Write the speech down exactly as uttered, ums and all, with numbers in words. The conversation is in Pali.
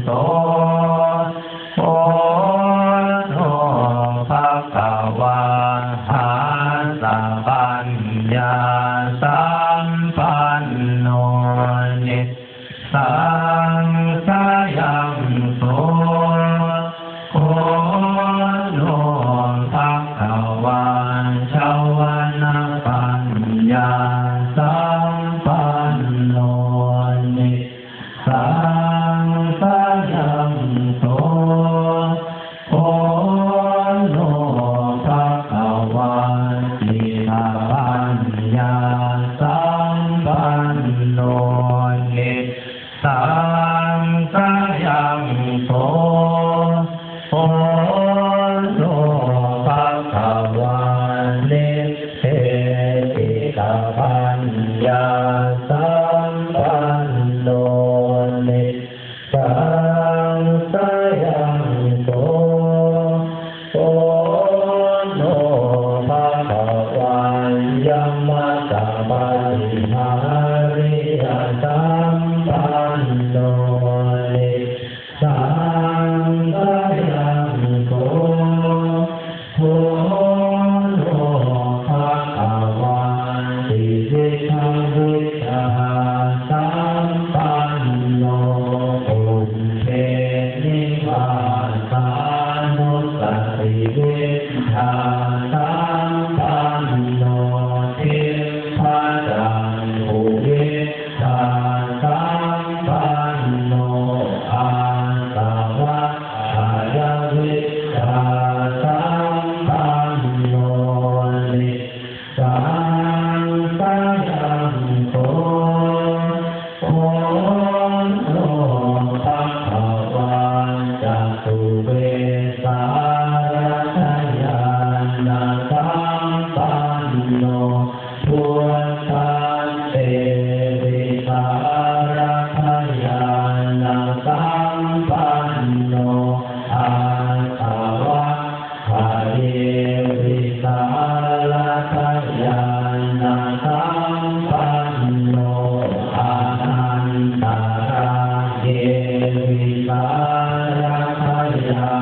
to. Ono bhagavā hāsapaññāsampanno nissaṃsayaṃ so. Ono bhagavā jhāvanapaññāsampanno nissaṃsayaṃ so. Ono bhagavā cittapaññāsampanno nissaṃsayaṃ so. Ono bhagavā nibbinditapaññāsampanno nissaṃsayaṃ so. Ono bhagavā yamakapaṭihāriyasampanno nissaṃsayaṃ so. Ono bhagavā tividhavidhāsampanno pubbhenivāsānussatividdhāsampanno dibbacakkhuviddhāsampanno āsavakkhayaviddhāsampanno nissaṃsayaṃ so. Ono bhagavā catuvesāratiyānāsampanno buddhatevisāratiyānāsampanno āsavakkhayevisāratiyānāsampanno anantarāyevisāratiyā